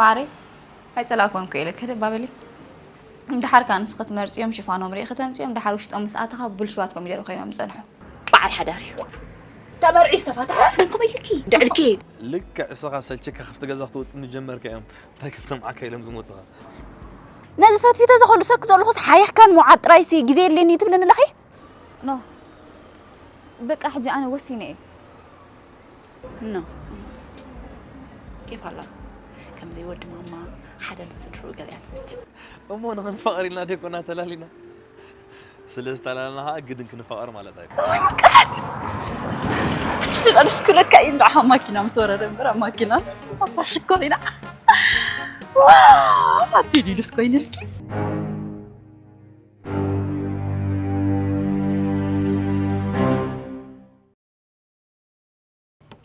ማዕረይ ኣይጸላእኩን እኮ ኢለ ከደባበሊ። እንድሓር ከኣ ንስኺ ክትመርጽዮም ሽፋኖም ርኢ ከተምጽዮም፣ ድሓር ውሽጦም ምስ ኣተኻ ብልሽዋት ኮሚደረ ኮይኖም ዝጸንሑ። በዓል ሓዳር እዩ። ተመርዒ ዝተፋትሐ ደንኮ በይልኪ ድዕልኪ። ልክዕ እስኻ ሰልችካ ክፍቲ ገዛ ክትወፅእ ምጀመርካ እዮም እንታይ ክሰምዓካ ኢሎም ዝመፁኻ። ነዚ ፈትፊተ ዝኸሉ ሰክ ዘለኹስ ሓየኽካን ምውዓጥ ጥራይሲ ግዜ የድልየኒ እዩ ትብለኒ ኣለኺ? ኖ በቃ ሕጂ ኣነ ወሲነ እየ። ኖ ኬፍ ኣላ ከምዘይ ወዲ ማማ ሓደ ንስድሩ ገሊኣ ትመስል። እሞ ንኽንፋቐር ኢልና ደይኮና ተላሊና። ስለ ዝተላልና ኸዓ ግድን ክንፋቐር ማለት ኣይኮ። ቅረት እቲ ድላልስ ኩለካ እዩ እንዶ ኣብ ማኪና ምስ ወረደ እምበር ኣብ ማኪናስ ሽኮር ኢና። ኣቲ ዲዱስ ኮይንልኪ።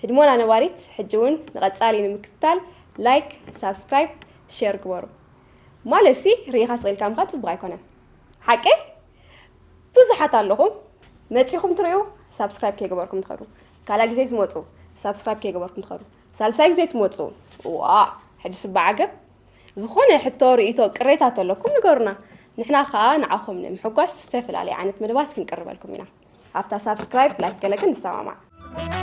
ህድሞና ነባሪት ሕጂ እውን ንቐጻሊ ንምክትታል ላይክ፣ ሳብስክራይብ፣ ሼር ግበሩ። ማለት ሲ ርኢኻ ስቕ ኢልካ ምኻድ ጽቡቕ ኣይኮነን። ሓቀይ ብዙሓት ኣለኹም መጺኹም ትርእዩ ሳብስክራይብ ከይገበርኩም ትኸዱ። ካልኣይ ግዜ ትመጹ ሳብስክራይብ ከይገበርኩም ትኸዱ። ሳልሳይ ግዜ ትመጹ ዋ ሕድስ እባ ዓገብ። ዝኾነ ሕቶ፣ ርእይቶ፣ ቅሬታ ተለኩም ንገሩና። ንሕና ኸኣ ንዓኹም ንምሕጓስ ዝተፈላለየ ዓይነት መደባት ክንቅርበልኩም ኢና። ኣብታ ሳብስክራይብ ላይክ ገለ ግን ንሰማማዕ።